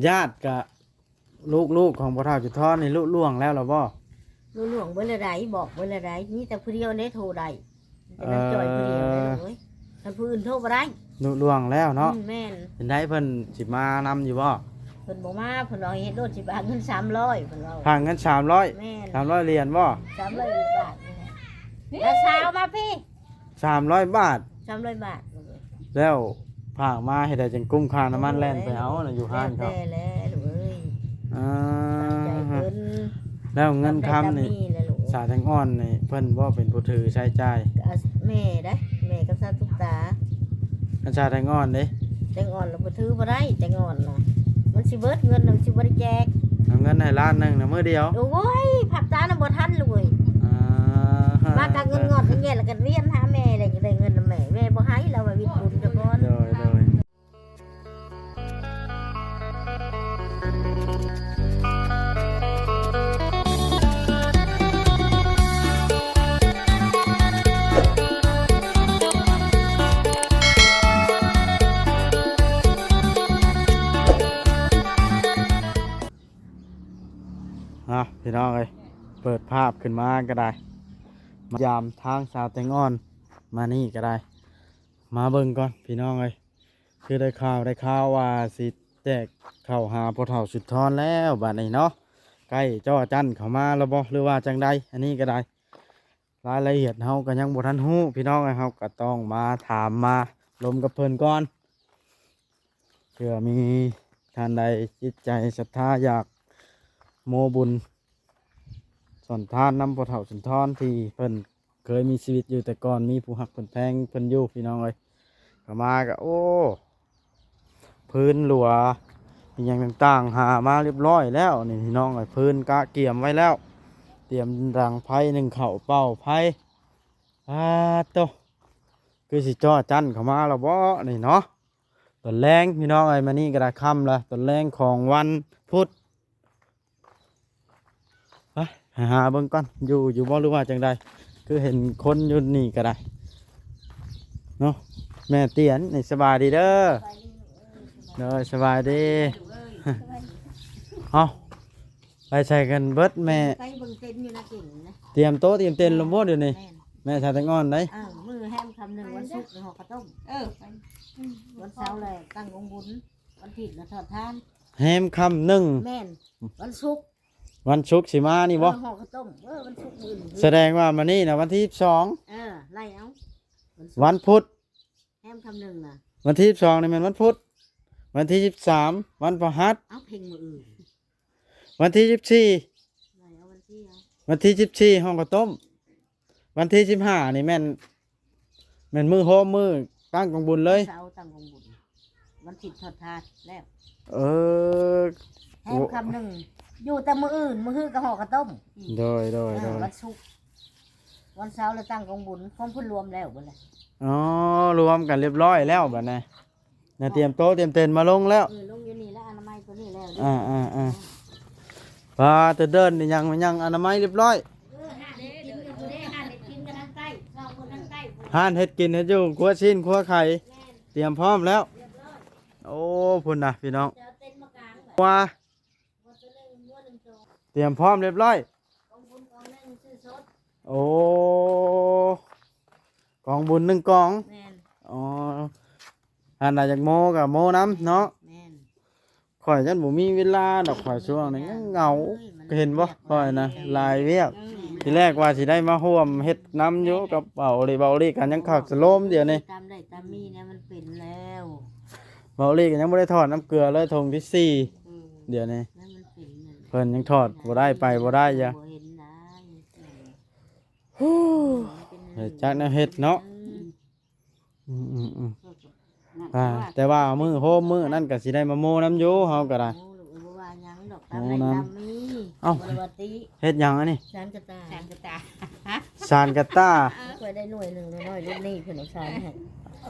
ຍາດກະ ລູກໆຂອງພໍ່ເຖົ້າຈຸດທອນນີ້ລຸລ່ວງແລ້ວລະບໍ່? ລຸລ່ວງເບິດລະໃດ໋ ບອກເບິດລະໃດ໋ ມີແຕ່ຜູ້ດຽວເດ້ໂທໄດ້ ແຕ່ນາງຈອຍຜູ້ດຽວເດ້ ເອີ ລູກເອີຍ ຄັນຜູ້ອື່ນໂທບໍ່ໄດ້ ລຸລ່ວງແລ້ວເນາະ. ອືມ ແມ່ນ. ເປັນໃດ ເພິ່ນຊິມານຳຢູ່ບໍ່? ເພິ່ນບໍ່ມາ ເພິ່ນວ່າເຮັດໂລດ ຊິຝາກເງິນສາມຮ້ອຍ ເພິ່ນເວົ້າ. ຝາກເງິນສາມຮ້ອຍ? ແມ່ນ. ສາມຮ້ອຍຫຼຽນບໍ່? ສາມຮ້ອຍບາດນີ້ແຫຼະ. ນ້າສາວມາພີ້. ສາມຮ້ອຍບາດ ສາມຮ້ອຍບາດ ແລ້ວຝາກມາເຮັດໃດຈັ່ງກຸ້ມຄ່ານ້ຳມັນແລ່ນໄປເອົານະຢູ່ຮ້ານເຂົາ ແລ້ວແຫຼະລູກເອີຍ. ອ່າ ຕາມໃຈເພິ່ນ ແລ້ວເງິນຄຳນີ້ ຕາມໃດຕາມມີແຫຼະລູກ ສາວແຕງອ່ອນນີ້ເພິ່ນບໍ່ເປັນຜູ້ຖືໃຊ້ຈ່າຍ? ກໍແມ່ໄດ໋ ແມ່ກັບສາວຕຸກຕາ. ອັນສາວແຕງອ່ອນເດ້? ແຕງອ່ອນລະບໍ່ຖືບໍ່ໄດ້ ແຕງອ່ອນນະ ມັນຊິເບິດເງິນນະ ມັນຊິບໍ່ໄດ້ແຈກ. ເອົາເງິນໃຫ້ລ້ານໜຶ່ງນະມື້ດຽວ. ໂອ້ຍ ພັບຕານະບໍ່ທັນລູກເອີຍ. ອ່າ ມາກະເງິນງອດເງິນແຍດ ລະກະວຽນຫາແມ່ ລະຢາກໄດ້ເງິນນຳແມ່ ແມ່ບໍ່ໃຫ້ ລະວ່າວິດບຸນສາກ່ອນ. ໂດຍ ໂດຍ. ອ່ະ ພີ່ນ້ອງເອີຍ ເປີດພາບຂຶ້ນມາກໍໄດ້ ມາຢາມທາງສາວແຕງອ່ອນ ມານີ້ກໍໄດ້ ມາເບິ່ງກ່ອນພີ່ນ້ອງເອີຍ. ຄືໄດ້ຂ່າວ ໄດ້ຂ່າວວ່າຊິແຈກເຂົ້າຫາພໍ່ເຖົ້າສຸນທອນແລ້ວບາດນີ້ເນາະ. ໃກ້ຈໍ້ຈັນເຂົ້າມາແລ້ວບໍ່ ຫຼືວ່າຈັ່ງໃດ? ອັນນີ້ກໍໄດ້ ລາຍລະອຽດເຮົາກໍຍັງບໍ່ທັນຮູ້ພີ່ນ້ອງເອີຍ ເຮົາກໍຕ້ອງມາຖາມມາລົມກັບເພິ່ນກ່ອນ ເພື່ອມີທ່ານໃດຈິດໃຈສັດທາຢາກໂມບຸນ ສອນທານນຳພໍ່ເຖົ້າສຸນທອນ ທີ່ເພິ່ນເຄີຍມີຊີວິດຢູ່ແຕ່ກ່ອນ ມີຜູ້ຮັກເພິ່ນແພງເພິ່ນຢູ່ພີ່ນ້ອງເອີຍ. ເຂົ້າມາກໍ ໂອ້ ພື້ນຫຼວວ ອີ່ຫຍັງຕ່າງໆ ຫາມາລຽບຮ້ອຍແລ້ວນີ້ພີ່ນ້ອງເອີຍ. ພື້ນກະກຽມໄວ້ແລ້ວ ຕຽມດັງໄຟ ໜຶ້ງເຂົ້າ ເປົ່າໄຟ. ອາໂຕ ຄືຊິເຈາະຈັນເຂົ້າມາແລ້ວບໍນີ້ເນາະ. ຕອນແລງພີ່ນ້ອງເອີຍ ມານີ້ກໍໄດ້ຄ່ຳແລ້ວ ຕອນແລງຂອງວັນພຸດ. ໄປຫາເບິ່ງກ່ອນ ຢູ່ ຢູ່ບໍ່ ຫຼືວ່າຈັ່ງໃດ? ຄືເຫັນຄົນຢູ່ນີ້ກໍໄດ້ເນາະ. ແມ່ຕຽນນີ້ ສະບາຍດີເດີ. ໂດຍ ສະບາຍດີ. ເອົ້າ ໄປໃສກັນເບິດແມ່? ໄປເບິ່ງເຕັນຢູ່ນາເກັ່ງນະ. ຕຽມໂຕະຕຽມເຕັນແລ້ວບໍ່ດຽວນີ້? ແມ່ນ ແມ່ສາວແຕງອ່ອນໃດ໋. ເອີ ມື້ແຮມຄ່ຳໜຶ່ງ ວັນສຸກນີ້ຫໍ່ເຂົ້າຕົ້ມ. ເອີ ໄປ ວັນເສົາແລ້ວຕັ້ງກອງບຸນ. ວັນທິດລະທອດທານ ແຮມຄ່ຳໜຶ່ງ. ແມ່ນ ວັນສຸກ ວັນສຸກຊິມານີ້ບໍ? ເອີ ຫໍ່ເຂົ້າຕົ້ມ. ເອີ ວັນສຸກມື້ອື່ນ ສະແດງວ່າມື້ນີ້ນະວັນທີສິບສອງ. ເອີ ໄລ່ເອົາ ວັນພຸດ ແຮມຄ່ຳໜຶ່ງນະ. ວັນທີສິບສອງນີ້ແມ່ນວັນພຸດ ວັນທີສິບສາມ ວັນພະຫັດ. ເອົາເພັງມື້ອື່ນ ວັນທີສິບສີ່ ໄລ່ເອົາວັນທີ ເອົາ ວັນທີສິບສີ່ ຫໍ່ເຂົ້າຕົ້ມ. ວັນທີສິບຫ້ານີ້ແມ່ນ ແມ່ນມື້ໂຮມ ມື້ຕັ້ງກອງບຸນເລີຍ. ເສົາຕັ້ງກອງບຸນ ວັນທິດທອດທານແລ້ວ. ເອີ ແຮມຄ່ຳໜຶ່ງ ຢູ່ແຕ່ມື້ອື່ນ ມື້ຮືກໍຫໍ່ເຂົ້າຕົ້ມ. ໂດຍ ໂດຍ ເອີ ໂດຍ ວັນສຸກ ວັນເສົາລະຕັ້ງກອງບຸນ ຄວາມເພິ່ນລວມແລ້ວເບິດແລ້ວ. ອໍ ລວມກັນລຽບຮ້ອຍແລ້ວບັດນີ້. ນະ ຕຽມໂຕະຕຽມເຕັນມາລົງແລ້ວ. ເອີ ລົງຢູ່ນີ້ແຫຼະ ອະນາໄມຕົວນີ້ແລ້ວ. ອ່າໆໆ ປາ ແຕ່ເດີ່ນນີ້ຍັງ ຍັງອະນາໄມລຽບຮ້ອຍ. ເອີ ຮ້ານເຮັດກິນກໍບໍ່ໄດ້ ຮ້ານເຮັດກິນກໍທາງໃຕ້ ຊ່ອງຄົນທາງໃຕ້. ຮ້ານເຮັດກິນເຮັດຢູ່ ຄົວຊີ້ນຄົວໄຂ່. ແມ່ນ ຕຽມພ້ອມແລ້ວ ລຽບຮ້ອຍ. ໂອ້ ພຸ້ນນະພີ່ນ້ອງ ຈະເອົາເຕັນມາກາງ ວ່າ ຕຽມພ້ອມລຽບຮ້ອຍ. ກອງບຸນກອງໜຶ່ງຊື້ສົດ. ໂອ້ ກອງບຸນໜຶ່ງກອງ. ແມ່ນ. ອໍ ອັນໃດຢາກໂມກໍໂມນຳເນາະ. ແມ່ນ. ຂ້ອຍຍັງບໍ່ມີເວລາດອກ ຂ້ອຍຊ່ວງນີ້ເຫງົາ. ເອີຍ ມັນ ເຫັນບໍ່ ວຽກ ຂ້ອຍນະ ຫຼາຍວຽກ. ເອີຍ ທີແລກວ່າຊິໄດ້ມາຮ່ວມເຮັດນຳຢູ່ກັບເບົາອີຫຼີ ເບົາອີຫຼີກໍຍັງຂາດສະໂລມດຽວນີ້. ຕາມໄດ້ຕາມມີແນວມັນເປັນແລ້ວ. ເບົາອີຫຼີກໍຍັງບໍ່ໄດ້ຖອດນ້ຳເກືອເລີຍ ຖົງທີສີ່. ອືມ ດຽວນີ້ ແລ້ວມັນເປັນນັ້ນ ເພິ່ນຍັງຖອດບໍ່ໄດ້ ໄປບໍ່ໄດ້ຢູ່. ບໍ່ເຫັນໄດ້ ເອີ ເຮັດຈັກແນວເຮັດເນາະ. ອືມ ອືມໆໆ ອ່າ ແຕ່ວ່າມື້ໂຮມມື້ນັ້ນກໍຊິໄດ້ມາໂມນຳຢູ່ ເຮົາກໍໄດ້. ໂອ້ ບໍ່ວ່າຫຍັງດອກ ຕາມໃດຕາມມີ. ເອົ້າ ບໍ່ໄດ້ວ່າຕິ. ເຮັດຫຍັງອັນນີ້? ສານກະຕ່າ ສານກະຕ່າ. ຂ້ອຍໄດ້ໜ່ວຍໜຶ່ງນ້ອຍໆ ລຸ້ນນີ້ເພິ່ນເອົາສານໃຫ້.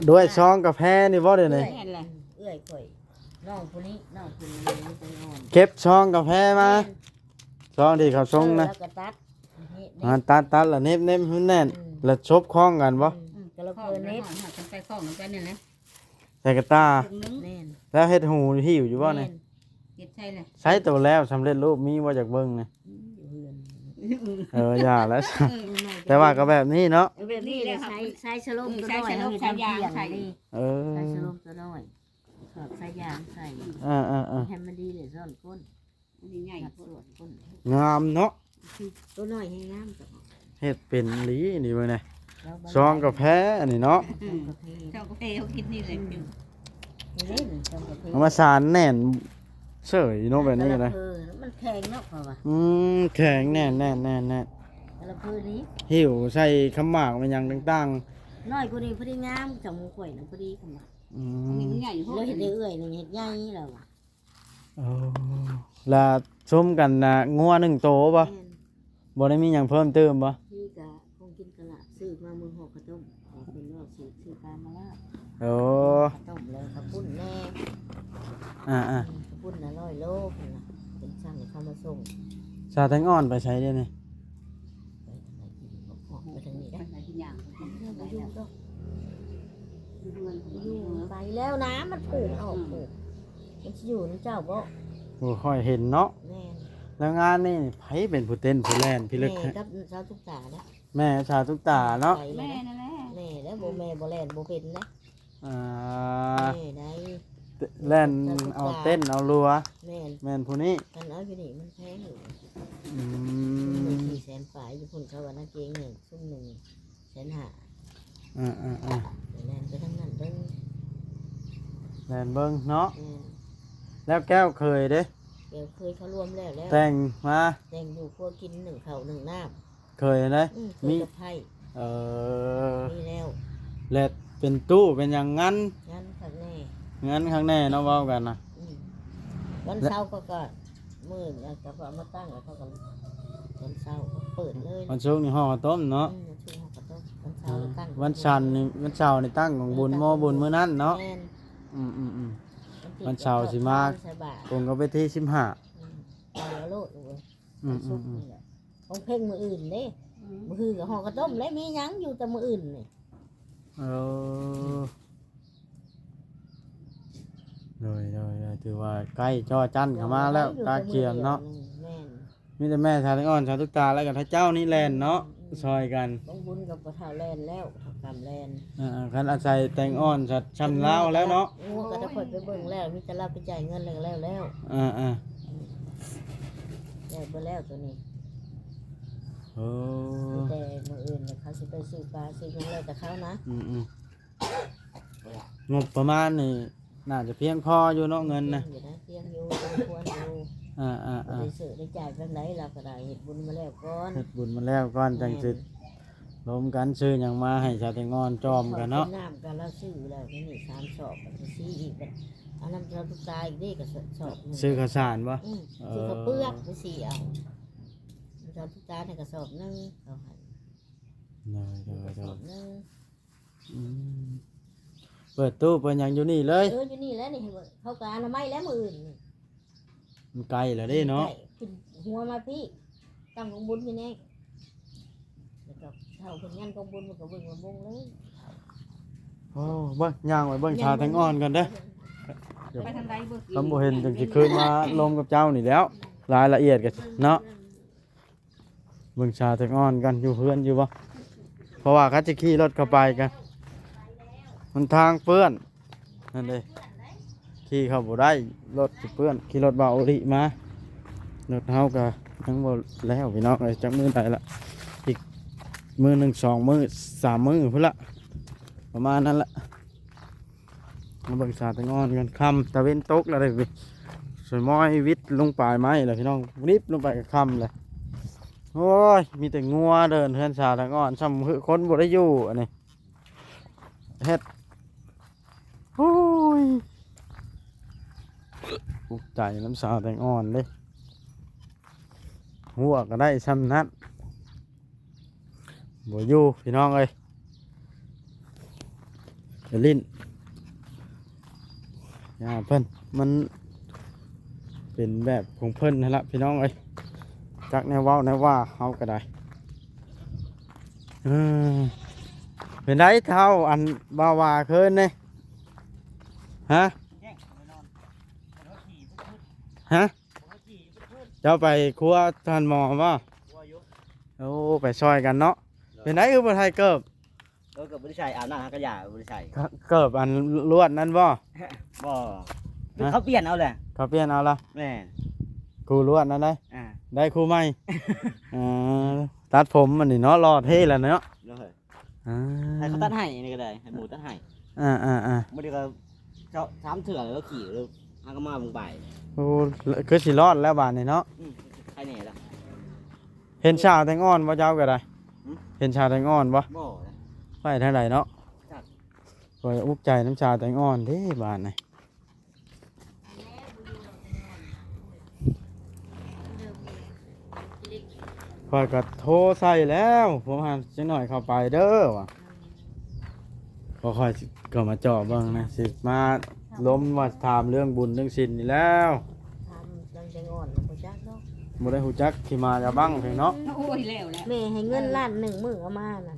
ດ້ວຍຊອງກາແຟນີ້ບໍ່ດຽວນີ້? ເອື້ອຍ ແມ່ນແຫຼະ ເອື້ອຍຂ້ອຍ ນ້ອງຜູ້ນີ້ ນ້ອງຜູ້ນີ້ ເກັບຊອງກາແຟມາ. ແມ່ນ. ຊອງທີ່ເຂົາສົ່ງນະ. ເອີ ແລ້ວກໍຕັດ ອ່າ ຕັດ ຕັດ ແລ້ວເນັບ ເນັບໃຫ້ມັນແໜ້ນ. ອືມ ແລ້ວສົບຄ້ອງກັນບໍ່? ອືມ ກໍລະເພີເນັບ ໃສ່ຄ້ອງນຳກັນນີ້ແຫຼະ ໃສ່ກະຕ່າ. ແມ່ນ. ແລ້ວເຮັດຫູຫິ້ວຢູ່ບໍ່ນີ້? ແມ່ນ. ເຮັດໃສ່ແຫຼະ ໃຊ້ໂຕແລ້ວສຳເລັດຮູບມີບໍ່ ຢາກເບິ່ງນີ້? ອືມ ຢູ່ເຮືອນ ເອີ ຢ່າແລ້ວ ເອີ ແຕ່ວ່າກໍແບບນີ້ເນາະ ເອີ ແບບນີ້ແຫຼະ ໃຊ້ ໃຊ້ສະໂລມ ເອີ ໂຕນ້ອຍ ໃຊ້ສະໂລມ ເຮັດໃຫ້ມັນ ໃຊ້ຢາງ ໃສ່ ເອີ ໃຊ້ສະໂລມໂຕນ້ອຍ ສອດສາຍຢາງໃສ່ ເອີໆໆ ໃຫ້ມັນດີແຫຼະ ຊ້ອນກົ້ນ ອັນນີ້ໃຫຍ່ໂພດ ງາມເນາະ ໂຕນ້ອຍແຮງງາມ ເຮັດເປັນອີ່ຫຼີນີ້ເບິ່ງແດ່ ຊອງກາແຟອັນນີ້ເນາະ ຊອງກາແຟ ຊອງກາແຟເຮົາກິນນີ້ແຫຼະ ອືມ ນີ້ເດ້ນີ້ຊອງກາແຟ ເອົາມາສານແໜ້ນເສີຍເນາະ ແບບນີ້ກໍໄດ້ ເອີ ມັນແຂງເນາະ ເຂົາວ່າ ອືມ ແຂງແໜ້ນໆໆໆ ແຕ່ລະເພີນີ້ ຫິ້ວໃສ່ຄຳໝາກແມ່ນຫຍັງຕ່າງໆ ນ້ອຍກວ່ານີ້ພໍດີງາມ ຈຳໝູ່ຂ້ອຍນະ ພໍດີຄຳໝາກ ອືມ ອັນນີ້ມັນໃຫຍ່ໂພດ ລາວເຮັດໄດ້ເອື້ອຍໜຶ່ງ ເຮັດໃຫຍ່ແລ້ວວ່າ ໂອ້ ລະສົມກັນນະ ງົວໜຶ່ງໂຕບໍ່? ແມ່ນ ບໍ່ໄດ້ມີຫຍັງເພີ່ມເຕີມບໍ່? ມີກະຂອງກິນກະລະ ຊື້ມາມື້ຫໍ່ເຂົ້າຕົ້ມ ເພິ່ນວ່າຊິຊື້ປາມາລາບ ໂອ້ ເຂົ້າຕົ້ມແລ້ວເຂົ້າປຸ້ນແດ່ ອ່າໆ ເຂົ້າປຸ້ນນະ ຮ້ອຍໂລ ເພິ່ນວ່າ ເພິ່ນສັ່ງໃຫ້ເຂົາມາສົ່ງ ສາວແຕງອ່ອນໄປໃສດຽວນີ້? ໄປທາງໃດກິນ ອອກໄປທາງນີ້ໄດ໋ ໄປທາງນີ້ຍ່າງ ຢູ່ໄປແລ້ວນະ ມັນປູກອອກ ອືມ ປູກ ມັນຊິຢູ່ນຳເຈົ້າບໍ່? ບໍ່ຄ່ອຍເຫັນເນາະ ແມ່ນ ແລ້ວງານນີ້ໃຜເປັນຜູ້ເຕັ້ນຜູ້ແລ່ນ ພີ່ເລັກ ແມ່ກັບສາວຕຸກຕາເດ້ ແມ່ສາວຕຸກຕາເນາະ ໄປແລ້ວ ແມ່ນັ້ນແຫຼະ ແມ່ແລ້ວ ບໍ່ແມ່ບໍ່ແລ່ນບໍ່ເປັນເດ້ ອ່າ ແມ່ໄດ້ ແລ່ນເອົາເຕັ້ນເອົາລົວ ແມ່ນ ແມ່ນຜູ້ນີ້ ຄັນເອົາຢູ່ນີ້ມັນແພງຢູ່ ອືມ ສີ່ແສນປາຍ ຢູ່ພຸ້ນເຂົາວ່ານາເກງນີ້ ຊຸມໜຶ່ງແສນຫ້າ ອ່າໆ ແລ່ນໄປທາງນັ້ນເບິ່ງ ແລ່ນເບິ່ງເນາະ ແມ່ນ ແລ້ວແກ້ວເຄີຍເດ້? ແກ້ວເຄີຍເຂົາລວມແລ້ວ ແລ້ວ ແຕ່ງມາ ແຕ່ງຢູ່ຄົວກິນ ໜຶ້ງເຂົ້າໜຶ້ງນ້ຳ ເຄີຍເດ້ ອືມ ເຄີຍ ມີ ກັບໃຜ ເອີ ມີແລ້ວ ແລະເປັນຕູ້ເປັນຫຍັງ ງານ ງານຄັກແນ່ ງານຄັກແນ່ເນາະ ເວົ້າກັນນະ ອືມ ວັນເສົາເຂົາກໍ ມື້ນັ້ນເຂົາກໍເອົາມາຕັ້ງ ແລ້ວເຂົາກໍ ວັນເສົາກໍເປີດເລີຍ ວັນສຸກນີ້ຫໍ່ເຂົ້າຕົ້ມເນາະ ອືມ ວັນສຸກຫໍ່ເຂົ້າຕົ້ມ ວັນເສົາ ອ່າ ຕັ້ງ ວັນຈັນນີ້ ວັນເສົານີ້ຕັ້ງຂອງບຸນ ມື້ບຸນມື້ນັ້ນເນາະ ແມ່ນ ອືມໆໆ ວັນເສົາຊິມາ ໃສ່ບາດ ກົງກັບວັນທີສິບຫ້າ ອືມ ເອົາໂລດ ອືມໆໆ ວັນສຸກນີ້ແຫຼະ ຂອງເພັງມື້ອື່ນເດ້ ອືມ ມື້ຮືກໍຫໍ່ເຂົ້າຕົ້ມແລ້ວ ມີຫຍັງຢູ່ແຕ່ມື້ອື່ນນີ້ ເອີ ໂດຍໆໆ ຖືວ່າໃກ້ຈໍ້ຈັນເຂົ້າມາແລ້ວ ກາກຽມເນາະ ແມ່ນ ມີແຕ່ແມ່ສາວແຕງອ່ອນ ສາວຕຸກຕາ ແລ້ວກໍເຂົາເຈົ້ານີ້ແລ່ນເນາະ ອືມໆໆ ຊ່ອຍກັນ ຂອງບຸນກັບພໍ່ເຖົ້າແລ່ນແລ້ວ ເຖົ້າກຳແລ່ນ ເອີ ຄັນອາໄສແຕງອ່ອນຊຳລາວແລ້ວເນາະ ງົວກໍໄດ້ຂ້ອຍໄປເບິ່ງແລ້ວ ມີແຕ່ລາວໄປຈ່າຍເງິນແລ້ວກໍແລ້ວແລ້ວ ເອີໆ ແລ້ວເບິດແລ້ວໂຕນີ້ ເອີ ມີແຕ່ມື້ອື່ນເຂົາຊິໄປຊື້ປາຊື້ຫຍັງແລ້ວແຕ່ເຂົານະ ອືມໆ ງົບປະມານນີ້ໜ້າຈະພຽງພໍຢູ່ເນາະ ເງິນນະ ພຽງຢູ່ນະ ພຽງຢູ່ ສົມຄວນຢູ່ ອ່າໆໆ ໄດ້ຊື້ໄດ້ຈ່າຍປານໃດ ລາວກໍໄດ້ເຮັດບຸນມາແລ້ວກ່ອນ ເຮັດບຸນມາແລ້ວກ່ອນ ແມ່ນ ຈັ່ງຊິລົມກັນຊື້ຫຍັງມາໃຫ້ສາວແຕງອ່ອນຈອມກັນເນາະ ເຂົ້າກິນນ້ຳກໍລາວຊື້ແລ້ວ ນີ້ສາມຊອບ ກໍຊິຊີ້ອີກ ອັນນັ້ນເຈົ້າຕຸກຕາອີກເດ້ ກໍຊອບໜຶ່ງ ຊື້ເຂົ້າສານບໍ່? ອືມ ເອີ ຊື້ເຂົ້າເປືອກໄປຊີ້ເອົາ ເຈົ້າຕຸກຕານີ້ກໍຊອບໜຶ່ງ ເຂົາໃຫ້ ໂດຍໆໆ ຊອບໜຶ່ງ ອືມ ເປີດຕູ້ເປີດຫຍັງຢູ່ນີ້ເລີຍ ເອີ ຢູ່ນີ້ແຫຼະນີ້ ເຂົາກໍອະນາໄມແລ້ວມື້ອື່ນນີ້ ມັນໃກ້ແລ້ວເດ້ເນາະ ໃກ້ ຂຶ້ນຫົວມາພີ້ ຕັ້ງກອງບຸນຢູ່ນີ້ ແລ້ວກໍເຖົ້າເພິ່ນຍັງກອງບຸນ ມັນກໍເບິ່ງລຳວົງເລີຍ ໂອ້ ເບິ່ງ ຍ່າງໄປເບິ່ງສາວແຕງອ່ອນກ່ອນເດີ ໄປທາງໃດບໍ່? ຄັນບໍ່ເຫັນຈັ່ງຊິຄືນມາລົມກັບເຈົ້ານີ້ແລ້ວ ລາຍລະອຽດກໍເນາະ ເບິ່ງສາວແຕງອ່ອນກັນ ຢູ່ເຮືອນຢູ່ບໍ່? ເພາະວ່າຄັນຊິຂີ່ລົດເຂົ້າໄປກັນ ມັນທາງເປື້ອນ ນັ້ນເດ້ ຂີ່ເຂົ້າບໍ່ໄດ້ ລົດຊິເປື້ອນ ຂີ່ລົດບ່າວໂອລິມາ ລົດເຮົາກໍຍັງບໍ່ແລ້ວພີ່ນ້ອງເອີຍ ຈັກມື້ໃດລະ ອີກມື້ໜຶ່ງ ສອງມື້ ສາມມື້ພຸ້ນລະ ປະມານນັ້ນລະ. ມາເບິ່ງສາວແຕງອ່ອນກັນ ຄ່ຳ ຕາເວັນຕົກແລ້ວເດ້ ສວຍມອຍວິດລົງປາຍໄມ້ແລ້ວພີ່ນ້ອງ ວິບລົງໄປກໍຄ່ຳແລ້ວ ໂອ້ຍ ມີແຕ່ງົວເດີນເຮືອນສາວແຕງອ່ອນ ຊ່ຳຄືຄົນບໍ່ໄດ້ຢູ່ອັນນີ້ ເຮັດ ໂອ້ຍ ອຸກໃຈນຳສາວແຕງອ່ອນເດ້ ຫົວກໍໄດ້ຊ່ຳນັ້ນ. ບໍ່ຢູ່ພີ່ນ້ອງເອີຍ ໄປຫຼິ້ນ ຢ່າເພິ່ນ ມັນເປັນແບບຂອງເພິ່ນຫັ້ນລະພີ່ນ້ອງເອີຍ ຈັກແນວເວົ້າແນວວ່າເຮົາກໍໄດ້ ເອີ ເປັນໃດເຖົ້າ ອັນບ່າວວ່າຄືນນີ້ ຮະ? ແຍກໄປນອນ ເຂົາຂີ່ປຶດ ຮະ? ເຈົ້າໄປຄົວທ່ານໝໍບໍ່? ໂອ້ ໄປຊ່ອຍກັນເນາະ. ໂດຍ. ເປັນໃດຄືບໍ່ໃສ່ເກີບ? ເອີ ກໍບໍ່ໄດ້ໃສ່ ອາບນ້ຳຫາກະຢາບໍ່ໄດ້ໃສ່ ກະ ເກີບອັນລວດນັ້ນບໍ່? ບໍ່ ຮະ? ເຂົາປ່ຽນເອົາແຫຼະ ເຂົາປ່ຽນເອົາລະ. ແມ່ນ ຄູ່ລວດນັ້ນໄດ໋ ອ່າ ໄດ້ຄູ່ໃໝ່. ເອີ ຕັດຜົມອັນນີ້ເນາະ ຫຼໍ່ເທ່ແລ້ວເນາະ. ໂດຍ. ອ່າ ໃຫ້ເຂົາຕັດໃຫ້ນີ້ກໍໄດ້ ໃຫ້ໝູຕັດໃຫ້. ອ່າໆໆ ມື້ນີ້ກໍສາມເທື່ອແລ້ວຂີ່ ແລ້ວຫາກໍມາເບິ່ງປາຍ. ໂອ້ ຄືຊິລອດແລ້ວບາດນີ້ເນາະ. ອືມ ໃຄແນ່ລະ. ເຫັນສາວແຕງອ່ອນບໍ່ເຈົ້າກໍໄດ້? ຫື? ເຫັນສາວແຕງອ່ອນບໍ່? ບໍ່. ໄປທາງໃດເນາະ? ຈັກ. ຂ້ອຍອຸກໃຈນຳສາວແຕງອ່ອນເດ້ບາດນີ້. ຂ້ອຍກໍໂທໃສ່ແລ້ວ ພວກຫັ້ນ ຈັກໜ້ອຍເຂົ້າໄປເດີວ່າ. ບໍ່ ຂ້ອຍຊິເຂົ້າມາເຈາະເບິ່ງນະ ຊິມາລົມວ່າຖາມເລື່ອງບຸນເລື່ອງສິນນີ້ແລ້ວ. ຖາມນາງແຕງອ່ອນບໍ່ຈັກດອກ ບໍ່ໄດ້ຮູ້ຈັກຂີ້ໝ້າຢາບັ້ງເພິ່ນເນາະ. ໂອ້ຍ ແລ້ວແຫຼະ ແມ່ໃຫ້ເງິນລ້ານໜຶ່ງມື້ເອົາມານະ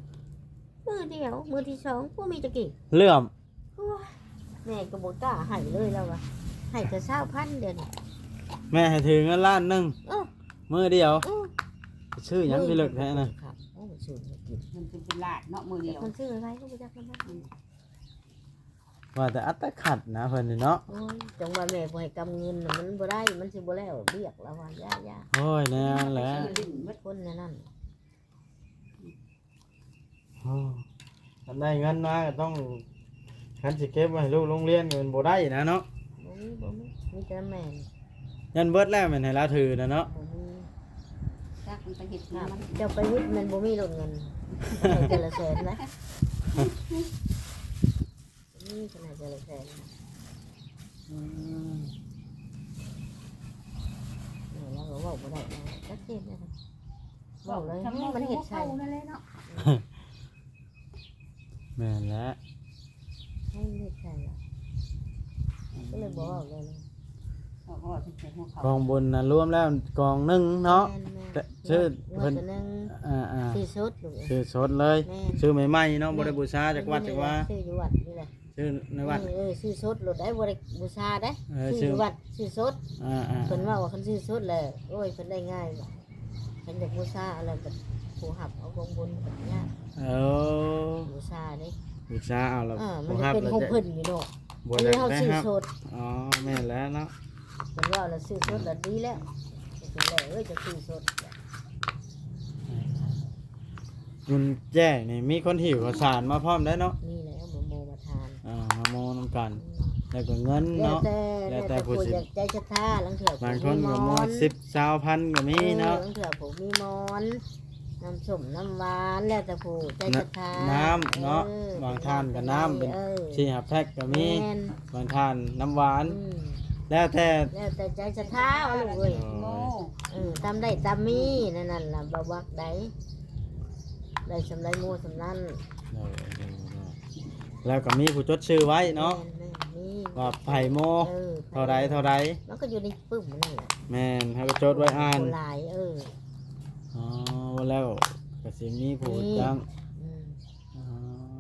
ມື້ດຽວ ມື້ທີສອງບໍ່ມີຈັກກີ້ ເຫຼື້ອມ. ໂອ້ຍ ແມ່ກໍບໍ່ກ້າໃຫ້ເລີຍລາວວ່າ ໃຫ້ແຕ່ຊາວພັນດຽວນີ້. ແມ່ໃຫ້ຖືເງິນລ້ານໜຶ່ງ ເອີ ມື້ດຽວ. ເອີ ຊື້ຫຍັງທີ່ເລິກແທ້ນະ? ໂອ້ ຊື້ກິນ ມັນເປັນລ້ານເນາະ ມື້ດຽວ ມັນຊື້ໄວກໍບໍ່ຈັກນຳມັນ. ອືມ ວ່າແຕ່ອັດຕະຂັດນະເພິ່ນນີ້ເນາະ. ໂອ້ຍ ຈັ່ງວ່າແມ່ບໍ່ໃຫ້ກຳເງິນນະ ມັນບໍ່ໄດ້ ມັນຊິບໍ່ແລ້ວວຽກລາວວ່າ. ຢ່າໆ ໂອ້ຍ ແນວນັ້ນແຫຼະ ຄົນແນວນັ້ນ. ໂອ້ ຄັນໄດ້ເງິນມາກໍຕ້ອງ ຄັນຊິເກັບໄວ້ໃຫ້ລູກໂຮງຮຽນກໍແມ່ນບໍ່ໄດ້ນະເນາະ. ບໍ່ມີ ບໍ່ມີ ມີແຕ່ແມ່ນ ຍັນເບິດແລ້ວແມ່ນໃຫ້ລາວຖືນະເນາະ. ບໍ່ມີ ຈັກມັນໄປເຮັດນຳມັນ. ເຈົ້າໄປເຮັດແມ່ນບໍ່ມີໂລດເງິນ ໃຫ້ເທື່ອລະແສນນະ. ອືມ ຂະໜາດເທື່ອລະແສນນະ. ອືມ ແມ່ນແລ້ວກໍເວົ້າບໍ່ໄດ້ນະ ຈັກເຈັບແລ້ວ ເວົ້າເລີຍ ມັນເຮັດໃສ່ ເຂົານັ້ນແຫຼະເນາະ. ແມ່ນແຫຼະ ໃຫ້ເຮັດໃສ່ລະ ກໍເລີຍບໍ່ເວົ້າເລີຍ. ກອງບຸນນະລວມແລ້ວກອງໜຶ່ງເນາະ. ແມ່ນໆ ແຕ່ຊື່ເພິ່ນ ງວດໜຶ່ງ ອ່າໆ ຊື້ສົດລູກ ຊື້ສົດເລີຍ. ແມ່ນ ຊື້ໃໝ່ໆເນາະ ແມ່ນ ບໍ່ໄດ້ບູຊາຈາກວັດຈາກວາ ຊື້ຢູ່ວັດນີ້ແຫຼະ. ຊື້ໃນວັດ ເອີ ຊື້ສົດໂລດໄດ໋ ບໍ່ໄດ້ບູຊາໄດ໋. ເອີ ຊື້ຢູ່ວັດ ຊື້ສົດ. ອ່າໆ ເພິ່ນເວົ້າວ່າຄັນຊື້ສົດແລ້ວ ໂອ້ຍ ເພິ່ນໄດ້ງ່າຍ ຄັນຢາກບູຊາເອົາແລ້ວບັດຜູ້ຮັບເອົາກອງບຸນບັດຍາກ. ເອີ ບູຊາເດ້ ບູຊາເອົາແລ້ວ ເອີ ມັນຈະເປັນຂອງເພິ່ນຢູ່ເນາະ ບໍ່ຢາກໄດ້ຮັບ. ອໍ ແມ່ນແລ້ວເນາະ ເພິ່ນເວົ້າແລ້ວຊື້ສົດແລ້ວດີແລ້ວ. ເປັນແລ້ວເອີຍ ຈະຊື້ສົດ. ບຸນແຈ້ງນີ້ມີຄົນຫິ້ວເຂົ້າສານມາພ້ອມໄດ້ເນາະ. ນີ້ແຫຼະ ມາໂມມາທານ ອ່າ ມາໂມນຳກັນ. ອືມ ແລ້ວກໍເງິນເນາະ ແລ້ວແຕ່ ແລ້ວແຕ່ຜູ້ສິ ຢາກໃຈສັດທາ. ລາງເທື່ອ ບາງຄົນກໍໂມສິບຊາວພັນກໍມີເນາະ. ເອີ ລາງເທື່ອຜູ້ມີໝອນ ນ້ຳສົ້ມນ້ຳຫວານ ແລ້ວແຕ່ຜູ້ໃຈສັດທາ. ນ້ຳເນາະ ເອີ ບາງທ່ານກໍນ້ຳເປັນ ເອີ ສີ່ຫ້າແພັກກໍມີ. ແມ່ນ ບາງທ່ານນ້ຳຫວານ. ອືມ ແລ້ວແຕ່ ແລ້ວແຕ່ໃຈສັດທາເອົາລູກເອີຍ. ໂອ້ຍ ເອີ ຕາມໄດ້ຕາມມີ ແນວນັ້ນລະ ບໍ່ວັກໃດ ໄດ້ສ່ຳໃດໂມສ່ຳນັ້ນ. ໂດຍ ໂດຍ ໂດຍ ແລ້ວກໍມີຜູ້ຈົດຊື່ໄວ້ເນາະ. ແມ່ນໆ ມີ ວ່າໃຜໂມ ເອີ ເທົ່າໃດ ເທົ່າໃດ ມັນກໍຢູ່ໃນປຶ້ມນັ້ນແຫຼະ. ແມ່ນ ເຮົາກໍຈົດໄວ້ອ່ານ ຜູ້ຫຼາຍ. ເອີ ອໍ ແລ້ວກໍຊິມີຜູ້ ມີ ຈ້າງ. ອືມ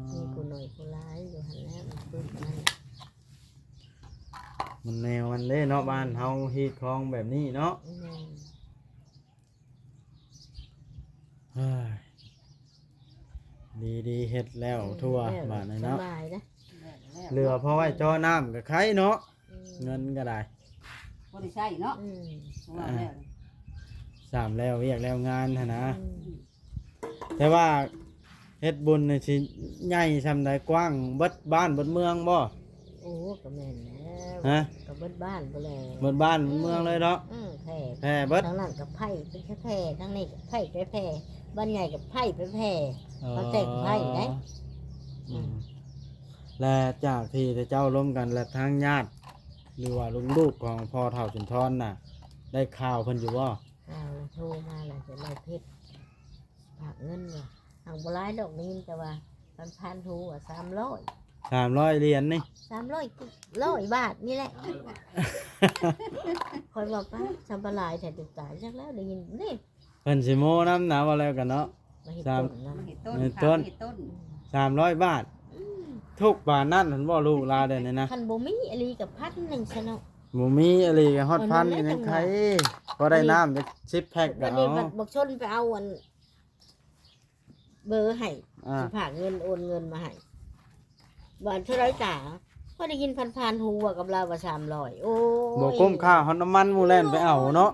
ອໍ ມີຜູ້ໜ້ອຍຜູ້ຫຼາຍຢູ່ຫັ້ນແຫຼະ ໃນປຶ້ມນັ້ນ. ມັນແນວມັນເດ້ເນາະ ບ້ານເຮົາຮີດຄອງແບບນີ້ເນາະ. ແມ່ນ ເຮີ້ຍ ດີໆ ເຮັດແລ້ວ ອືມ ທົ່ວ ແລ້ວ ບາດນີ້ເນາະ ສະບາຍເດ້. ແລ້ວ ເຫຼືອພໍໄວ້ຈໍ້ນ້ຳກໍໄຄເນາະ. ອືມ ເງິນກໍໄດ້ ບໍ່ໄດ້ໃຊ້ເນາະ. ອືມ ວ່າແລ້ວ ອ່າ ສາມແລ້ວວຽກແລ້ວງານຫັ້ນນະ. ອືມ ແຕ່ວ່າເຮັດບຸນນີ້ຊິໃຫຍ່ສ່ຳໃດ ກວ້າງເບິດບ້ານເບິດເມືອງບໍ່? ໂອ້ ກໍແມ່ນແລ້ວ. ຮະ? ກໍເບິດບ້ານພຸ້ນແຫຼະ ເບິດບ້ານເບິດເມືອງເລີຍເນາະ. ເອີ ແຜ່ ແຜ່ເບິດ ທາງນັ້ນກໍໄພໄປແຜ່ ທາງນີ້ກໍໄພໄປແຜ່ ບ້ານໃຫຍ່ກໍໄພໄປແຜ່. ອໍ ເຂົາແຕ່ງໄພໄດ໋. ອືມ ອືມ ແລະ ຈາກທີ່ເຈົ້າລົມກັນ ແລະ ທາງຍາດ ຫຼືວ່າລຸງລູກຂອງພໍ່ເຖົ້າສຸນທອນນະ ໄດ້ຂ່າວເພິ່ນຢູ່ບໍ່? ຂ່າວໂທມາແລ້ວ ຈະໄດ້ເພັດ ຝາກເງິນວ່າ ຫາກບໍ່ຫຼາຍດອກ ໄດ້ຍິນແຕ່ວ່າຜ່ານໆຫູວ່າສາມຮ້ອຍ ສາມຮ້ອຍຫຼຽນນີ້ ສາມຮ້ອຍ ຮ້ອຍບາດນີ້ແຫຼະ. ຂ້ອຍວ່າ ປ້າ ສ່ຳປາຫຼາຍແທ້ ຕາຍ ຈັກແລ້ວ ໄດ້ຍິນເດ້. ເພິ່ນຊິໂມ້ນຳນະ ເວົ້າແລ້ວກັນເນາະ ມາເຮັດຕົ້ນນະ ມາເຮັດຕົ້ນ ເຮັດຕົ້ນ ເຮັດຕົ້ນ ສາມຮ້ອຍບາດ. ອືມ ທຸກປານນັ້ນຫັ້ນບໍ່ ລູກຫຼານດຽວນີ້ນະ? ຄັນບໍ່ມີອີ່ຫຼີກໍພັນໜຶ່ງຊະເນາະ. ບໍ່ມີອີ່ຫຼີກໍຮອດພັນກໍຍັງໄຄ ເອີ ນັ້ນແຫຼະ ພໍໄດ້ນ້ຳຈັກສິບແພັກກໍເອົາ. ບັດນີ້ບັດບັກຊົນໄປເອົາອັນເບີໃຫ້ ອ່າ ຊິຝາກເງິນ ໂອນເງິນມາໃຫ້ ບາດເທົ່າໃດຕາ ຂ້ອຍໄດ້ຍິນຜ່ານໆຫູວ່າກັບລາວວ່າສາມຮ້ອຍ ໂອ້ຍ ບໍ່ຄຸ້ມຄ່າຮອດນ້ຳມັນໝູ່ແລ່ນໄປເອົາເນາະ.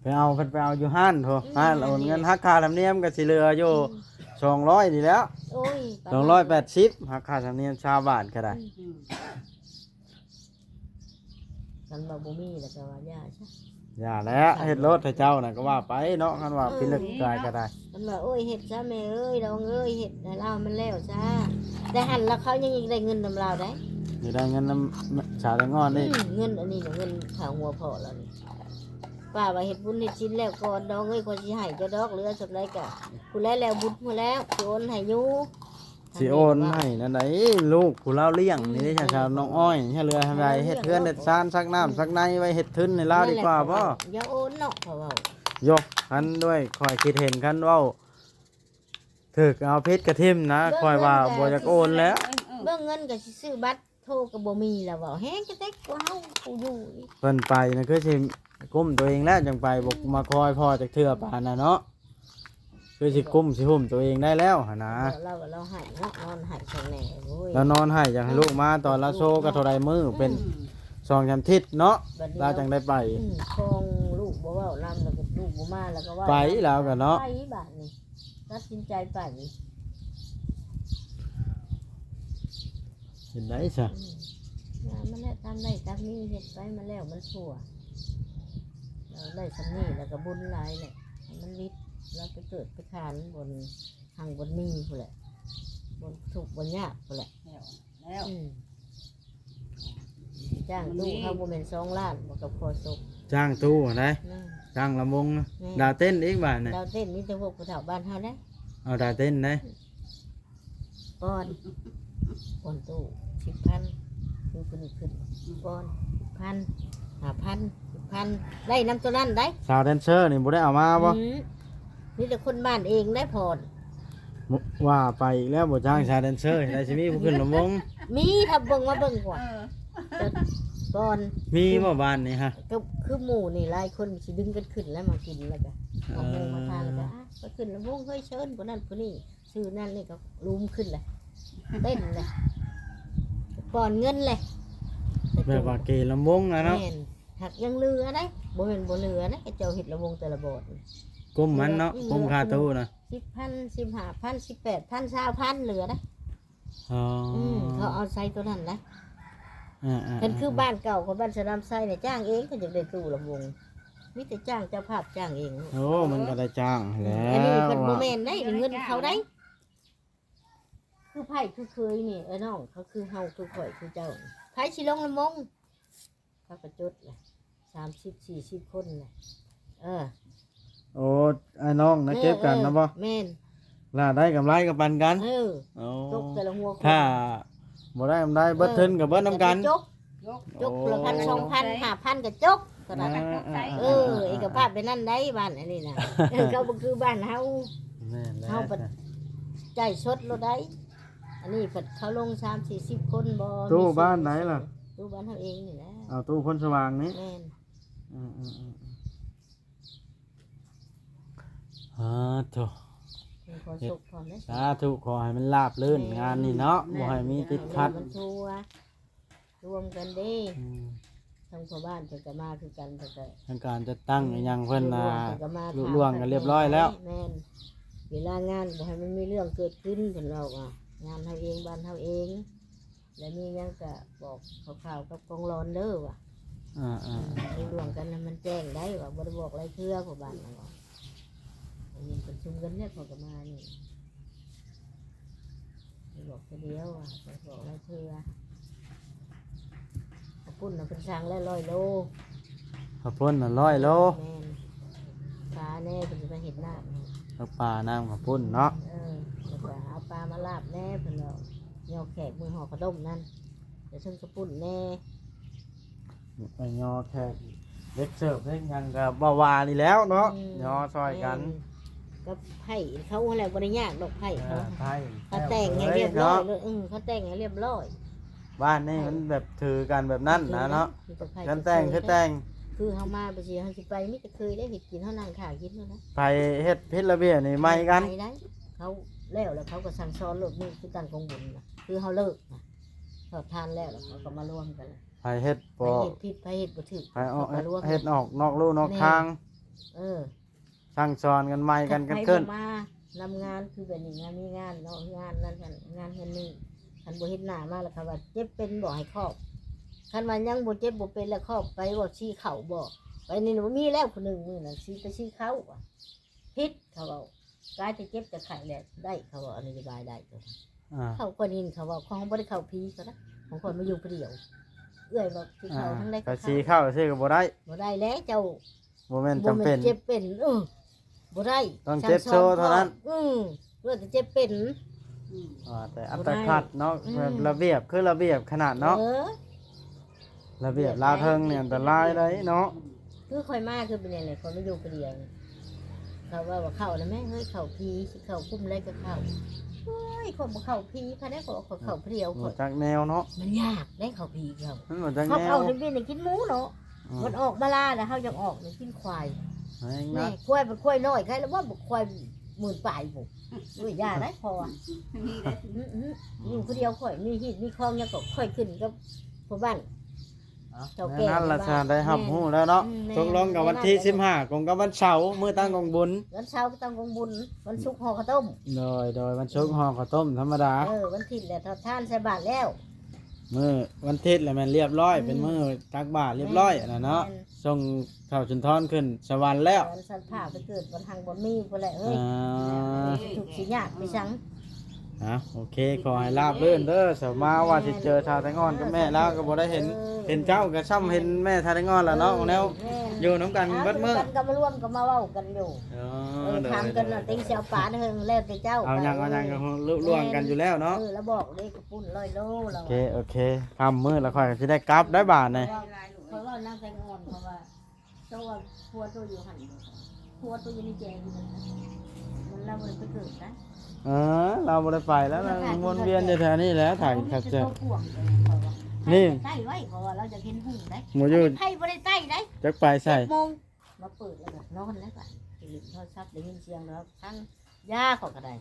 ໄປເອົາ ເພິ່ນໄປເອົາຢູ່ຮ້ານພຸ້ນ ອືມ ຮ້ານໂອນເງິນ ຫັ້ນແຫຼະ ຫັກຄ່າທຳນຽມກໍຊິເຫຼືອຢູ່ ອືມ ສອງຮ້ອຍນີ້ແຫຼ້ວ ໂອ້ຍ ສອງຮ້ອຍແປດສິບ ຫັກຄ່າທຳນຽມຊາວບາດກໍໄດ້ ອືມ ອືມ ຄັນວ່າບໍ່ມີແລ້ວກໍວ່າຢ່າຊະ ຢ່າແຫຼະ ເຮັດໂລດໃຫ້ເຈົ້ານະ ກໍວ່າໄປເນາະ ຄັນວ່າ ເອີ ພິລຶກກາຍກໍໄດ້ ຄັນວ່າ ໂອ້ຍ ເຮັດຊະແມ່ເອີຍ ນ້ອງເອີຍ ເຮັດໃຫ້ລາວມັນແລ້ວຊະ ແຕ່ຫັ້ນລະເຂົາຍັງຢາກໄດ້ເງິນນຳລາວໄດ໋ ຢາກໄດ້ເງິນນຳສາວແຕງອ່ອນອີກ ອືມ ເງິນອັນນີ້ນະ ເງິນຄ່າຫົວພໍ່ລາວນີ້ ປ້າວ່າເຮັດບຸນເຮັດສິນແລ້ວກ່ອນ ນ້ອງເອີຍ ຂ້ອຍຊິໃຫ້ເຈົ້າດອກ ເຫຼືອສ່ຳໃດກະ ຜູ້ໃດແລ້ວບຸນພຸ້ນແລ້ວ ຊິໂອນໃຫ້ຢູ່ ຊິໂອນໃຫ້ນັ້ນໃດ໋ ລູກຜູ້ລາວລ້ຽງນີ້ເດ້ ອືມ ຊະ ນ້ອງອ້ອຍ ເຫຼືອໃຫ້ເຮັດເຮືອນເຮັດຊານ ຊັກນ້ຳ ອືມ ຊັກໃນໄວ້ເຮັດທຶນໃຫ້ລາວດີກວ່າບໍ່? ຢ່າໂອນເນາະ ເຂົາເວົ້າ ໂຢ ຄັນດ້ວຍຂ້ອຍຄິດເຫັນ ຄັນເວົ້າຖືກເອົາຜິດກະຖິ້ມນະ ຂ້ອຍວ່າບໍ່ຢາກໂອນແລ້ວ ເບິ່ງເງິນກໍຊິຊື້ບັດ ໂທກໍບໍ່ມີແລ້ວ ເວົ້າແຮງກະເຕັກກວ່າເຮົາຜູ້ຢູ່ອີກ ເພິ່ນໄປນະ ຄືຊິກຸ້ມຕົວເອງແລ້ວ ຈັ່ງໄປ ບໍ່ມາຄອຍພໍ່ຈັກເທື່ອປານນັ້ນເນາະ ຄືຊິກຸ້ມຊິຫຸ້ມຕົວເອງໄດ້ແລ້ວຫັ້ນນະ ລາວ ລາວໃຫ້ເນາະ ນອນໃຫ້ຂ້ອຍແດ່ ໂອ້ຍ ລາວນອນໃຫ້ ຢາກໃຫ້ລູກມາຕອນລາວໂຊກໍເທົ່າໃດມື້ ເປັນ ອືມ ສອງສາມທິດເນາະ ບັດນີ້ລາວຈັ່ງໄດ້ໄປ ອືມ ຂອງລູກບໍ່ເວົ້ານຳ ແລ້ວກໍລູກບໍ່ມາ ແລ້ວກໍວ່າ ໄປລາວກໍເນາະ ໄປບາດນີ້ ຕັດສິນໃຈໄປ ເຮັດໄດ້ຊະ ອືມ ວ່າມັນແຫຼະ ຕາມໄດ້ຕາມມີ ເຮັດໄປມັນແລ້ວມັນຊົ່ວ ເຮົາໄດ້ສ່ຳນີ້ແລ້ວກໍບຸນຫຼາຍແຫຼະ ໃຫ້ມັນວິດ ລາວໄປເກີດໄປຂານບ່ອນຮັ່ງບ່ອນມີພຸ້ນແຫຼະ ບ່ອນທຸກບ່ອນຍາກພຸ້ນແຫຼະ ແລ້ວ ແລ້ວ ອືມ ຈ້າງຕູ້ເຮົາບໍ່ແມ່ນສອງລ້ານບໍ່ ກັບຂໍສົກ ຈ້າງຕູ້ຫັ້ນໃດ໋ ແມ່ນ ຈ້າງລຳວົງນະ ແມ່ນ ດາວເຕັ້ນອີກບາດນີ້ ດາວເຕັ້ນມີແຕ່ພວກຜູ້ເຖົ້າບ້ານເຮົາເດ້ ເອົາດາວເຕັ້ນເດ້ ກ່ອນ ກ່ອນຕູ້ ສິບພັນ ຄືເພິ່ນຂຶ້ນ ກ່ອນ ສິບພັນ ຫ້າພັນ ສິບພັນ ໄດ້ນຳໂຕນັ້ນໄດ໋ ສາວແດນເຊີນີ້ບໍ່ໄດ້ເອົາມາບໍ່? ອືມ ມີແຕ່ຄົນບ້ານເອງໄດ້ຜ່ອນ ວ່າໄປອີກແລ້ວ ບໍ່ຈ້າງສາວແດນເຊີ ໄດ້ຊິມີຜູ້ຂຶ້ນລຳວົງ ມີ ຖ້າເບິ່ງມາເບິ່ງກວ່າ ເອີ ກ່ອນ ມີບໍ່ບ້ານນີ້ຮະ? ກໍຄືໝູ່ນີ້ຫຼາຍຄົນຊິດຶງກັນຂຶ້ນແລ້ວມາກິນ ແລ້ວກໍເອົາໝູ່ມາທານ ແລ້ວກໍ ເອີ ອ່ະ ໄປຂຶ້ນລຳວົງ ເຮີ້ຍ ເຊີນຜູ້ນັ້ນຜູ້ນີ້ ຊື່ນັ້ນນີ້ກໍລຸມຂຶ້ນແຫຼະ ເຕັ້ນແຫຼະ ປ້ອນເງິນແຫຼະ ແບບວ່າເກລຳວົງນະເນາະ ແມ່ນ ຫາກຍັງເຫຼືອໄດ໋ ບໍ່ແມ່ນບໍ່ເຫຼືອນະ ເຂົາເຈົ້າເຮັດລຳວົງແຕ່ລະບ່ອນ ກຸ້ມມັນເນາະ ອືມ ກຸ້ມຄ່າຕູ້ນະ ສິບພັນ ສິບຫ້າພັນ ສິບແປດພັນ ຊາວພັນ ເຫຼືອໄດ໋ ອໍ ອືມ ເຂົາເອົາໃສ່ໂຕນັ້ນໄດ໋ ເອີໆໆ ຄັນຄືບ້ານເກົ່າຂອງບ້ານສະໜາມໄຊນີ້ ຈ້າງເອງ ເຂົາຢາກໄດ້ຕູ້ລຳວົງ ມີແຕ່ຈ້າງເຈົ້າພາບຈ້າງເອງ ໂອ້ ມັນກໍໄດ້ຈ້າງຫັ້ນແຫຼະ ອັນນີ້ເພິ່ນບໍ່ແມ່ນໄດ໋ ເງິນເຂົາໄດ໋ ຄືໃຜຄືເຄີຍນີ້ ເອີ ນ້ອງເຂົາ ຄືເຮົາ ຄືຂ້ອຍ ຄືເຈົ້າ ໃຜຊິລົງລຳວົງ ເຂົາກໍຈົດລະ ສາມສິບ ສີ່ສິບຄົນລະ ເອີ ໂອ້ ອ້າຍນ້ອງນະ ເອີ ເກັບກັນນະບໍ່? ເອີ ແມ່ນ ລະໄດ້ກຳໄລກໍປັນກັນ ເອີ ໂອ້ ຕົກແຕ່ລະຫົວຄົນ ຖ້າບໍ່ໄດ້ກຳໄລ ເອີ ເບິດທຶນກໍເບິດນຳກັນ ຈົກ ຈົກ ຈົກ ໂອ້ ລະພັນ ສອງພັນ ຫ້າພັນກໍຈົກ ເທົ່ານັ້ນ ເອີ ເອີ ເອີ ເອກະພາບແບບນັ້ນໄດ໋ ບ້ານອັນນີ້ນະ ເອີ ເຂົາບໍ່ຄືບ້ານເຮົາ ແມ່ນແລ້ວ ເຮົາບັດຈ່າຍສົດໂລດໄດ໋ ອັນນີ້ເພິ່ນເຂົາລົງສາມສີ່ສິບຄົນບໍ່ ຕູ້ບ້ານໃດລະ? ຕູ້ບ້ານເຮົາເອງນີ້ແຫຼະ ເອົາຕູ້ພົນສະຫວ່າງນີ້ ແມ່ນ ອືມໆໆ ອາໂທ ຂໍໂຊກພອນເດີ ສາທຸ ຂໍໃຫ້ມັນລາບລື່ນ ແມ່ນ ງານນີ້ເນາະ ແມ່ນ ບໍ່ໃຫ້ມີຕິດຂັດ ໃຫ້ມັນທົ່ວ ລວມກັນເດ້ ອືມ ທາງພໍ່ບ້ານເພິ່ນກໍມາຄືກັນ ເພິ່ນກໍ ທາງການຈັດຕັ້ງ ອືມ ອີ່ຫຍັງເພິ່ນນະ ເພິ່ນກໍມາ ລຸລ່ວງກັນຮຽບຮ້ອຍແລ້ວ ແມ່ນ ເວລາງານບໍ່ໃຫ້ມັນມີເລື່ອງເກີດຂຶ້ນ ເພິ່ນເວົ້າວ່າ ງານເຮົາເອງ ບ້ານເຮົາເອງ ແລ້ວມີຫຍັງກະບອກຂ່າວໆກັບກອງຫຼອນເດີວ່າ ອ່າໆໆ ເອີ ໃຫ້ຮູ້ລ່ວງກັນໃຫ້ມັນແຈ້ງໄດ້ວ່າ ບໍ່ໄດ້ບອກຫຼາຍເທື່ອພໍ່ບ້ານນະວ່າ ໄດ້ຍິນເພິ່ນຊຸມກັນແລ້ວ ເຂົາກໍມານີ້ ໄດ້ບອກເທື່ອດຽວວ່າ ບໍ່ໄດ້ບອກຫຼາຍເທື່ອ ເຂົ້າປຸ້ນນະເພິ່ນສັ່ງແລ້ວຮ້ອຍໂລ ເຂົ້າປຸ້ນນະຮ້ອຍໂລ ແມ່ນ ປາແດ່ເພິ່ນຊິມາເຮັດນ້ຳ ເອົາປາ ນ້ຳເຂົ້າປຸ້ນເນາະ ເອີ ແລ້ວກໍເອົາປາມາລາບແດ່ ເພິ່ນວ່າ ຍໍແຂກມື້ຫໍ່ຂະດົມນັ້ນ ແລ້ວເທິງເຂົ້າປຸ້ນແດ່ ໄປຍໍແຂກ ເດັກເສີບເດັກຫຍັງກໍບໍ່ວ່ານີ້ແລ້ວເນາະ ອືມ ຍໍຊ່ອຍກັນ ແມ່ນ ກັບໄພ້ເຂົາຫັ້ນແຫຼະ ບໍ່ໄດ້ຍາກດອກໄພ້ເຂົາ ເອີ ໄພ້ ເຂົາແຕ່ງໃຫ້ຮຽບຮ້ອຍ ເອີ ເຂົາແຕ່ງໃຫ້ຮຽບຮ້ອຍ ບ້ານນີ້ມັນແບບຖືກັນແບບນັ້ນນະເນາະ. ມີແຕ່ໃຜ ຄັນແຕ່ງຄືແຕ່ງ ຄືເຮົາມາໄປຊິ ເຮົາຊິໄປມີແຕ່ເຄີຍໄດ້ເຮັດກິນ ເຮົານັ່ງຖ້າກິນເທົ່ານັ້ນ. ໃຜເຮັດຜິດລະບຽບນີ້ໄໝ້ກັນ ໄໝ້ໄດ້. ເຂົາແລ້ວ ແລ້ວເຂົາກໍສັ່ງສອນໂລດ ມື້ຄືຕັ້ງກອງບຸນນະ ຄືເຮົາເລີກນະ ທອດທານແລ້ວ ແລ້ວເຂົາກໍມາລວມກັນ. ໃຜເຮັດ ໃຜ ບໍ່ ເຮັດຜິດ ໃຜເຮັດບໍ່ຖືກ ໃຜອອກ ເຂົາກໍລວມ ເຮັດອອກນອກลู่ນອກ ແມ່ນ ທາງ ເອີ ສັ່ງສອນກັນໃໝ່ກັນ ໃຜ ກັນຂຶ້ນ ໃຜບໍ່ມານຳງານ ຄືແບບນີ້ ງານມີງານເນາະ ງານນັ້ນຫັ້ນ ງານເຮືອນນີ້ ຄັນບໍ່ເຫັນໜ້າມາແລ້ວ ເຂົາວ່າເຈັບເປັນບໍ່ໃຫ້ຄອບ ຄັນວ່າຍັງບໍ່ເຈັບບໍ່ເປັນແລ້ວຄອບໄປບໍ່ຊີ້ເຂົ້າບໍ່ ໄປນີ້ບໍ່ມີແລ້ວ ຜູ້ໜຶ່ງມື້ນັ້ນຊີ້ໄປຊີ້ເຂົ້າ ຜິດ ເຂົາເວົ້າ ກາຍແຕ່ເຈັບແຕ່ໄຂ້ແລ້ວໄດ້ ເຂົາເວົ້ານະໂຍບາຍໄດ້. ອ່າ ເຂົາກໍຍິນເຂົາເວົ້າ ຂອງບໍ່ໄດ້ເຂົ້າຜີເຂົານະ ຂອງຂ້ອຍມາຢູ່ຜູ້ດຽວ ເອື້ອຍວ່າຊິເຂົ້າ ອ່າ ທາງໃດກໍ ກໍ ເຂົ້າ ຊີ້ເຂົ້າຊື່ກໍບໍ່ໄດ້ ບໍ່ໄດ້ແລ້ວເຈົ້າ ບໍ່ແມ່ນຈຳເປັນ ບໍ່ແມ່ນເຈັບເປັນ ເອີ ບໍ່ໄດ້ ຕ້ອງເຈັບໂຊເທົ່ານັ້ນ ອື ເພື່ອຈະເຈັບເປັນ ອື ອ່າ ແຕ່ອັດຕະຄັດເນາະ ອື ແບບລະບຽບ ຄືລະບຽບຂະໜາດເນາະ ເອີ ລະບຽບລາວເທິງນີ້ອັນຕະລາຍໄດ໋ເນາະ ຄືຂ້ອຍມາຄືເປັນຫຍັງນີ້ ຂ້ອຍມາຢູ່ຜູ້ດຽວນີ້ ເຂົາເວົ້າວ່າເຂົ້ານະແມ່ເຮີ້ຍ ເຂົ້າຜີ ຊິເຂົ້າກຸ່ມໃດກໍເຂົ້າ ໂອ້ຍ ຂ້ອຍບໍ່ເຂົ້າຜີ ຄັນໄດ້ຂ້ອຍ ຂ້ອຍເຂົ້າຜູ້ດຽວ ບໍ່ຈັກແນວເນາະ ມັນຍາກໄດ໋ເຂົ້າຜີເຂົາ ມັນບໍ່ຈັກແນວ ເຮົາເອົາແຕ່ເວຍນກິນໝູເນາະ ອື ມັນອອກມາລາແລ້ວ ເຮົາຢາກອອກໄດ້ກິນຄວາຍ ແມ່ນ ແມ່ນ ຄວາຍ ບັກຄວາຍນ້ອຍ ໃຄລະບໍ່ ບັກຄວາຍໝື່ນປາຍພຸ້ນ ໂອ້ຍ ຢ່າໄດ໋ ເພາະວ່າ ມີໄດ໋ ອື ອື ຢູ່ຜູ້ດຽວຂ້ອຍ ມີຮີດມີຄອງຫຍັງກໍຂ້ອຍຂຶ້ນກັບພໍ່ບ້ານ ເຈົ້າແກ່ນັ້ນລະ ນັ້ນລະ ຊະ ໄດ້ຮັບຮູ້ແລ້ວເນາະ ແມ່ນ ຕົກລົງກັນວັນທີສິບຫ້າ ກົງກັບວັນເສົາ ມື້ຕັ້ງກອງບຸນ ວັນເສົາຕັ້ງກອງບຸນ ວັນສຸກຫໍ່ເຂົ້າຕົ້ມ ໂດຍ ໂດຍ ວັນສຸກຫໍ່ເຂົ້າຕົ້ມທຳມະດາ ເອີ ວັນທິດແຫຼະ ທອດທານໃສ່ບາດແລ້ວ ມື້ວັນທິດລະແມ່ນລຽບຮ້ອຍ ແມ່ນ ເປັນມື້ຕັກບາດລຽບຮ້ອຍ ແມ່ນ ອັນນັ້ນເນາະ ແມ່ນ ສົ່ງທ້າວສຸນທອນຂຶ້ນສະຫວັນແລ້ວ ສະຫວັນຊັ້ນຟ້າໄປເກີດບ່ອນຮັ່ງບ່ອນມີພຸ້ນແຫຼະເອີຍ ອ່າ ເອີ ຊິທຸກຊິຍາກໄປສັງ ອ່າ ໂອເຄ ຂໍໃຫ້ລາບລື່ນເດີ ສາວມາວ່າຊິເຈີທ້າວແຕງອ່ອນກັບແມ່ລາວກໍບໍ່ໄດ້ເຫັນ ເອີ ເຫັນເຈົ້າກໍຊ່ຳເຫັນແມ່ທ້າວແຕງອ່ອນລະເນາະ ແນວ ແມ່ນ ຢູ່ນຳກັນເບິດມື້ ຢູ່ນຳກັນກໍມາລວມກັນກໍມາເວົ້າກັນຢູ່ ເອີ ເອີ ຖາມກັນວ່າເຕັງຊິເອົາປານເຫິງ ແລ້ວແຕ່ເຈົ້າ ເອົາຫຍັງ ເອົາຫຍັງກໍລວມກັນຢູ່ແລ້ວເນາະ ເອີ ລະບອກເດ້ ປຸ້ນຮ້ອຍໂລລະ ໂອເຄ ໂອເຄ ຄ່ຳມື້ລະຂ້ອຍກໍຊິໄດ້ກັບໄດ້ບາດນີ້ ຂ້ອຍເວົ້ານາງແຕງອ່ອນ ເພາະວ່າໂຕວ່າຜົວໂຕຢູ່ຫັ້ນ ຜົວໂຕຢູ່ໃນແຈຢູ່ນັ້ນ ມັນລາວບໍ່ໄດ້ໄປເກີດນະ ເອີ ລາວບໍ່ໄດ້ໄປແລ້ວ ລາວວຽນຢູ່ແຖວນີ້ແຫຼະ ຖ້າຄັກແທ້ ນີ້ ໃຕ້ໄວ້ ເພາະວ່າລາວຢາກເຫັນຫຸ່ງໄດ໋ ບໍ່ຢູ່ ໃຜບໍ່ໄດ້ໃຕ້ໄດ໋ ຈັກໄປໃສ ເຈັດໂມງ ມາເປີດແລ້ວກໍນອນແລ້ວ ກໍຫຼິ້ນໂທລະສັບ ໄດ້ຍິນສຽງແລ້ວທັງ ຢາເຂົາກໍໄດ້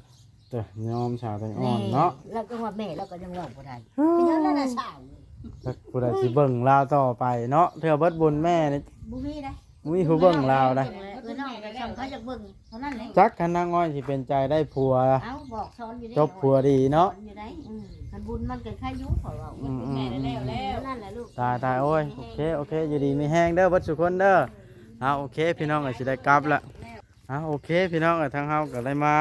ເອີ ຍອມສາວແຕງອ່ອນເນາະ ແມ່ ລາວກໍວ່າແມ່ ລາວກໍຍັງເວົ້າບໍ່ໄດ້ ເປັນຫຍັງລະນະສາວ ຈັກຜູ້ໃດຊິເບິ່ງລາວຕໍ່ໄປເນາະ ເທື່ອເບິດບຸນແມ່ນີ້ ບໍ່ມີໄດ໋ ບໍ່ມີຜູ້ເບິ່ງລາວໄດ໋ ເອີ ນ້ອງກໍຊ່ຳເຂົາຢາກເບິ່ງເທົ່ານັ້ນແຫຼະ ຈັກຄັນນາງອ້ອຍຊິເປັນໃຈໄດ້ຜົວ ເອົ້າ ບອກສອນຢູ່ເດ້ ຈົບຜົວດີເນາະ ສອນຢູ່ໄດ໋ ອື ຄັນບຸນມັນກໍໃຄຢູ່ ເຂົາເວົ້າ ອືມໆໆ ນັ້ນແຫຼະລູກ ຕາຍໆ ໂອ້ຍ ໂອເຄ ໂອເຄ ຢູ່ດີມີແຮງເດີ ເບິດສູ່ຄົນເດີ ເອົາ ໂອເຄ ພີ່ນ້ອງເອີຍ ຊິໄດ້ກັບລະ ເອົາ ໂອເຄ ພີ່ນ້ອງເອີຍ ທາງເຮົາກໍໄດ້ມາ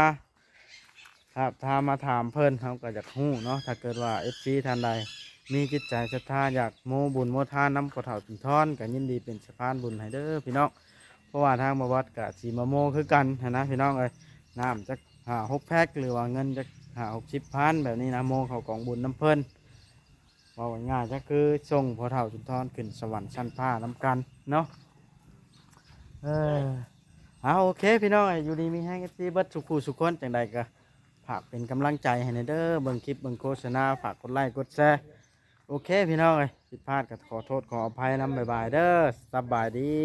ທາບທາມມາຖາມເພິ່ນ ເຮົາກໍຢາກຮູ້ເນາະ ຖ້າເກີດວ່າເອັຟຊີທ່ານໃດມີຈິດໃຈສັດທາ ຢາກໂມບຸນໂມທານນຳພໍ່ເຖົ້າສຸນທອນ ກໍຍິນດີເປັນສະພານບຸນໃຫ້ເດີພີ່ນ້ອງ ເພາະວ່າທາງບ່າວວັດກໍຊິມາໂມຄືກັນຫັ້ນນະພີ່ນ້ອງເອີຍ ນ້ຳຈັກຫ້າຫົກແພັກ ຫຼືວ່າເງິນຈັກຫ້າຫົກສິບພັນ ແບບນີ້ນະ ໂມເຂົ້າກອງບຸນນຳເພິ່ນ ເວົ້າງ່າຍໆ ກໍຄືສົ່ງພໍ່ເຖົ້າສຸນທອນຂຶ້ນສະຫວັນຊັ້ນຟ້ານຳກັນເນາະ ເອີ ເອົາ ໂອເຄ ພີ່ນ້ອງ ຢູ່ດີມີແຮງ ເອັຟຊີ ເບິດສູ່ຄູ່ສູ່ຄົນ ຈັ່ງໃດກໍຝາກເປັນກຳລັງໃຈໃຫ້ແດ່ເດີ ເບິ່ງຄລິບເບິ່ງໂຄສະນາ ຝາກກົດໄລ້ກົດແຊ ໂອເຄ ພີ່ນ້ອງເອີຍ ຜິດພາດກໍຂໍໂທດຂໍອະໄພນຳ ບາຍບາຍເດີ ສະບາຍດີ.